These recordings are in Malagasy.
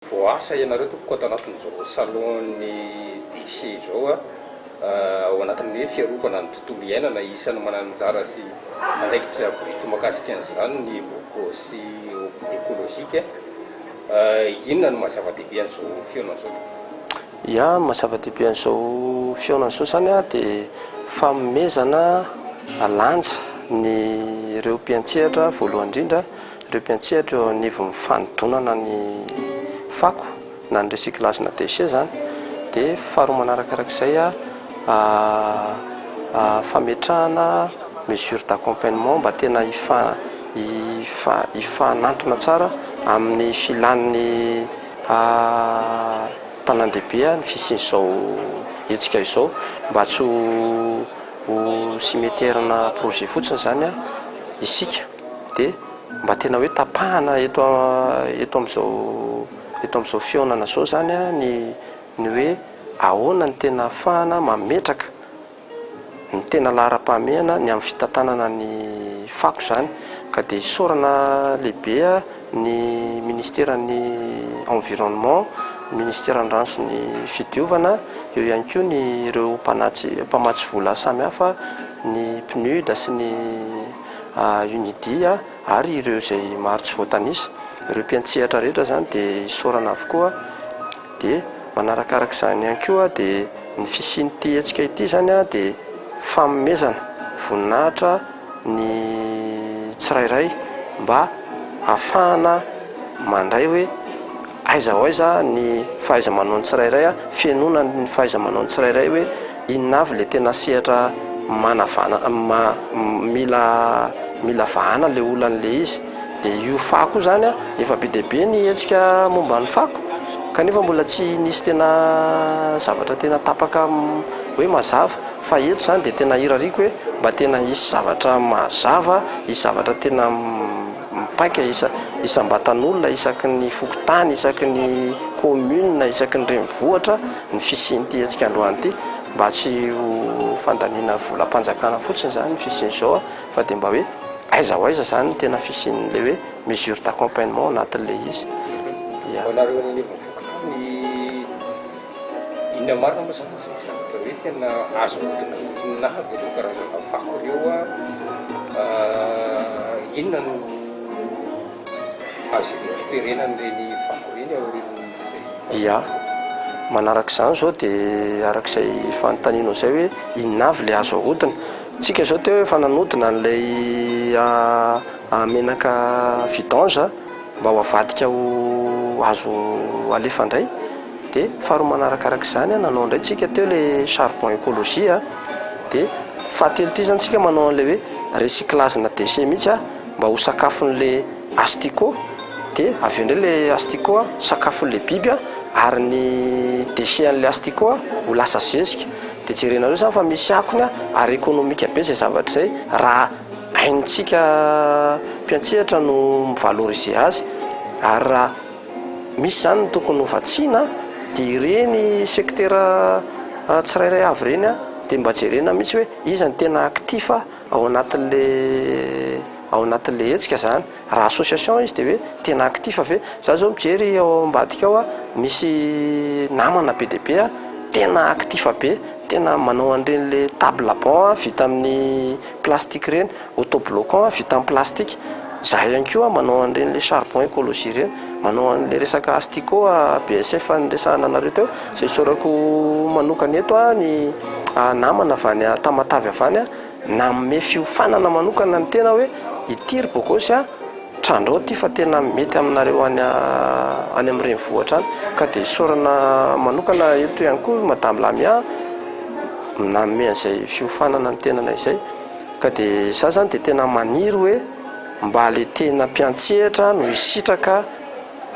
Voaasa ianareo tompoko ato anatin'izao salon-n'ny déchets izao ao anatin'ny hoe fiarovana ny tontolo iainana. Isan'ny manana anjara sy andraikitra biriky mahakasika an'izany ny Bogosy écologique. Inona no maha zava-dehibe an'izao fihaonana izao tompoko? Ya, ny maha zava-dehibe an'izao fihaonana izao izany dia fanomezana lanja ny ireo mpiantsehatra voalohany indrindra. Ireo mpiantsehatra eo anivon'ny fanodonana ny fako na ny recyclage na déchets izany dia faharoa manarakarak'izay fametrahana mesure d'accompagnement mba tena hifanantona tsara amin'ny filan'ny tanàn-dehibe ny fisian'izao hetsika izao mba tsy ho cimetière-na projet fotsiny izany isika. Dia mba tena hoe tapahana eto eto amin'izao eto amin'izao fihaonana izao izany an, ny ny hoe ahoana no tena ahafahana mametraka ny tena laharam-pahamehana ny amin'ny fitantanana ny fako izany. Ka dia isaorana lehibe ny ministeran'ny environnement, ny ministeran'ny rano sy ny fidiovana, eo ihany koa ny ireo mpanatsy mpamatsy vola samihafa, ny PNUD sy ny UNIDI ary ireo izay maro tsy voatanisa. Ireo mpiantsehatra rehetra izany dia isaorana avokoa. Dia manarakaraka izany ihany koa dia ny fisian'ity hetsika ity izany dia fanomezana voninahitra ny tsirairay mba hahafahana mandray hoe aiza ho aiza ny fahaiza-manaon'ny tsirairay, fenoina ny fahaiza-manaon'ny tsirairay hoe inona avy ilay tena sehatra manavana mila mila vahana ilay olana ilay izy. Dia io fako io izany an, efa be dia be ny hetsika momba ny fako kanefa mbola tsy nisy tena zavatra tena tapaka hoe mazava fa eto izany dia tena irariako hoe mba tena hisy zavatra mazava, hisy zavatra tena mipaika isa isam-batan'olona, isaky ny fokontany, isaky ny commune, isaky ny renivohitra ny fisian'ity hetsika androany ity mba tsy ho fandaniana volam-panjakana fotsiny izany ny fisian'izao fa dia mba hoe aiza ho aiza izany ny tena fisian'ilay hoe mesure d'accompagnement anatin'ilay izy. Dia. Ho anareo any anivon'ny fokontany, inona marina moa izany izay zavatra hoe tena azo ahodina avy ireo karazana fako ireo an? Inona no azo récupérer-na an'ireny fako ireny aorian'izay? Ia. Manaraka izany izao dia araka izay fanontanianao izay hoe inona avy ilay azo ahodina. Tsika izao teo efa nanodina an'ilay menaka vidange mba ho avadika ho azo alefa indray. Dia faharoa manarakaraka izany an, nanao indray tsika teo ilay charbon écologie an, dia fahatelo ity izany tsika manao an'ilay hoe recyclage-na déchet mihitsy an, mba ho sakafon'ilay asticot, dia avy eo indray ilay asticot an, sakafon'ilay biby an, ary ny déchet an'ilay asticot an, ho lasa zezika. Dia jerenareo izany fa misy akony an, ary économique be izay zavatra izay raha haintsika mpiantsehatra no mi-valoriser azy, ary raha Misy izany ny tokony ho vatsiana dia ireny secteur tsirairay avy ireny dia mba jerena mihitsy hoe iza no tena actif ao anatin'le ao anatin'le hetsika izany. Raha association izy dia hoe tena actif ve? Za zao mijery ao ambadika ao misy namana be dia be tena actif be, tena manao an'ireny le table banc vita amin'ny plastique ireny. Autobloquant vita amin'ny plastique. Izahay ihany koa manao an'ireny le charbon écologie ireny, manao an'ilay resaka asticot BSF niresahana anareo teo, izay isaorako manokana eto ny namana avy any Tamatave avy any nanome fiofanana manokana ny tena hoe ity ry bogosy a, trandrao ity fa tena mety aminareo any any amin'ny renivohitra any. Ka dia isaorana manokana eto ihany koa Madame Lamia nanome an'izay fiofanana ny tenanay izay. Ka dia za zany dia tena maniry hoe mba le tena mpiantsehatra no hisitraka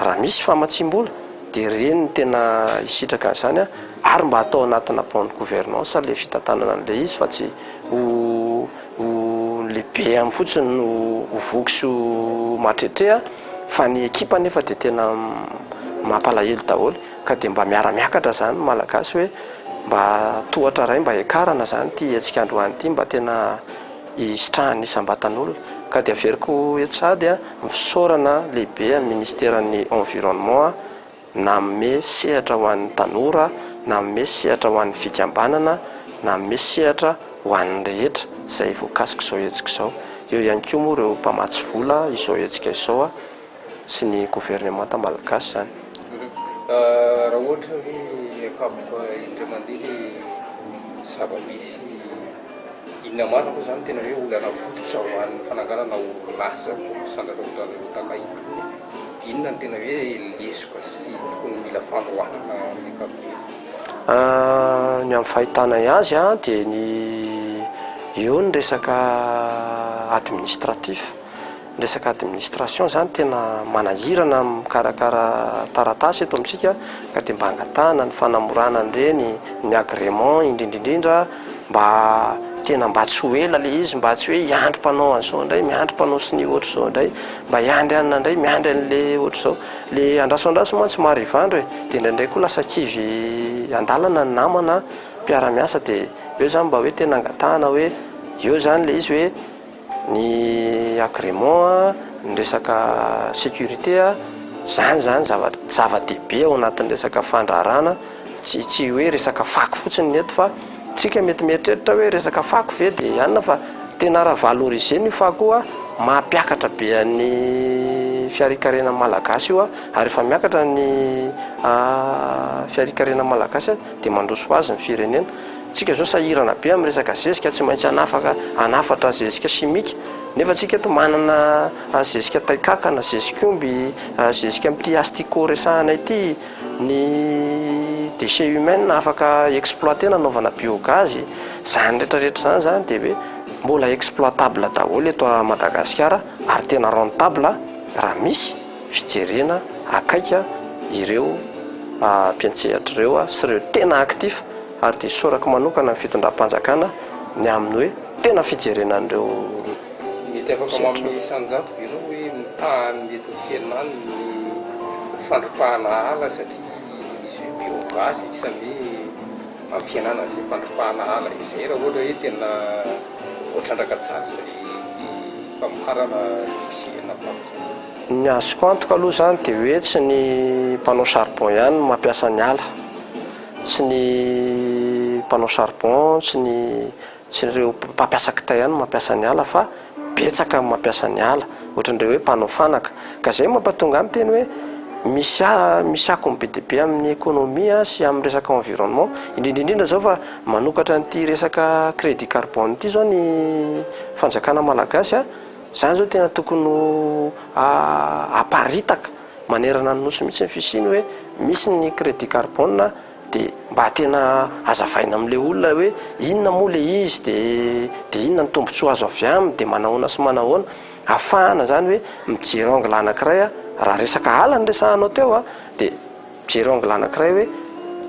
raha misy famatsiam-bola dia ireny no tena hisitraka an'izany an, ary mba atao anatina bonne gouvernance le fitantanana an'ilay izy fa tsy ho ho ny lehibe any fotsiny no ho voky sy ho matretre an, fa ny ekipa anefa dia tena mampalahelo daholo. Ka dia mba miara-miakatra izany ny Malagasy hoe mba tohatra iray mba hiakarana izany ity hetsika androany ity mba tena hisitrahan'ny isam-batan'olona. Ka dia averiko eto sahady ny fisaorana lehibe amin'ny Ministeran'ny Environnement. Nanome sehatra ho an'ny tanora, nanome sehatra ho an'ny fikambanana, nanome sehatra ho an'ny rehetra izay voakasik'izao hetsika izao. Eo ihany koa moa ireo mpamatsy vola izao hetsika izao sy ny governemanta malagasy izany. Raha ohatra hoe akapoka indray mandeha ilay zava-misy, inona marina moa izany tena hoe olana fototra ho an'ny fananganana orinasa vao misandratra ohatran'ireo tahaka itony? Inona no tena hoe lesoka sy tokony mila fanohanana amin'ny ankapobeny? Ny amin'ny fahitanay azy dia ny eo ny resaka administratif. Ny resaka administration izany tena manahirana amin'ny mikarakara taratasy eto amintsika ka dia mba angatahana ny fanamorana an'ireny, ny agrément indrindra indrindra mba tena mba tsy ho ela ilay izy, mba tsy hoe hiandry mpanao an'izao indray, miandry mpanao sonia ohatr'izao indray, mba hiandry anona indray, miandry an'ilay ohatr'izao. Ilay andraso andraso mantsy marivandro e, dia indraindray koa lasa kivy an-dalana ny namana mpiara-miasa dia eo izany mba hoe tena angatahana hoe eo izany ilay izy hoe ny agrément, ny resaka sécurité, zany zany zavatra zava-dehibe ao anatin'ny resaka fandraharahana, tsy tsy hoe resaka fako fotsiny ny eto fa tsika mety mieritreritra hoe resaka fako ve de anona fa tena raha valoriser-na io fako io a, mampiakatra be an'ny fiharikarena malagasy io a, ary rehefa miakatra ny fiharikarena malagasy a de mandroso ho azy ny firenena. Tsika zao sahirana be amin'ny resaka zezika, tsy maintsy hanafaka hanafatra zezika chimique, nefa tsika eto manana zezika taikakana, zezik'omby, zezika amin'ity asticot resahana ity, ny déchets humains afaka exploiter-na anaovana biogaz, zany rehetra rehetra zany zany dia hoe mbola exploitable daholo eto Madagasikara ary tena rentable raha misy fijerena akaiky ireo mpiantsehatra ireo sy ireo tena actif. Ary dia isaorako manokana ny fitondram-panjakana ny amin'ny hoe tena fijerena an'ireo Mety afaka sehatra. manome isan-jato ve ianao hoe mitaha ny mety ho fihenany ny fandripahana ala satria misy hoe biogaz isan'ny hampihenana an'izay fandripahana ala izay raha ohatra hoe tena voatrandraka tsara izay famokarana déchet na fako izay? Ny azoko antoka aloha izany dia hoe tsy ny mpanao charbon ihany no mampiasa ny ala. Tsy ny mpanao charbon, tsy ny tsy ireo mpampiasa kitay ihany no mampiasa ny ala fa betsaka ny mampiasa ny ala, ohatran'ireo hoe mpanao fanaka. Ka izay no mampatonga ahy miteny hoe misy misy akony be dia be amin'ny économie sy amin'ny resaka environnement, indrindra indrindra izao fa manokatra an'ity resaka crédit carbone ity izao ny fanjakana malagasy a, izany izao tena tokony ho aparitaka. Manerana ny Nosy mihitsy ny fisiany hoe misy ny crédit carbone dia mba tena hazavaina amin'ilay olona hoe inona moa ilay izy dia dia inona ny tombontsoa azo avy aminy dia manahoana sy manahoana. Ahafahana izany hoe mijery angle anankiray raha resaka ala no resahanao teo dia mijery angle anankiray hoe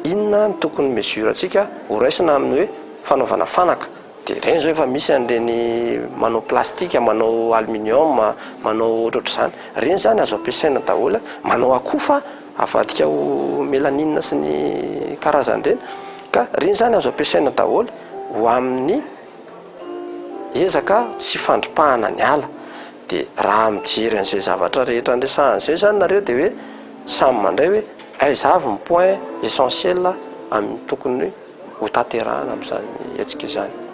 inona no tokony mesure antsika horaisina amin'ny hoe fanaovana fanaka. Dia ireny izao efa misy an'ireny manao plastique, manao aluminium, manao ohatrohatr'izany. Ireny izany azo ampiasaina daholo. Manao akofa avadika ho mélanine sy ny karazany ireny. Ka ireny izany azo ampiasaina daholo ho amin'ny ezaka sy fandripahana ny ala. Dia raha mijery an'izay zavatra rehetra niresahana izay izany nareo dia hoe samy mandray hoe aiza avy ny point essentiel amin'ny tokony ho tanterahana amin'izany hetsika izany.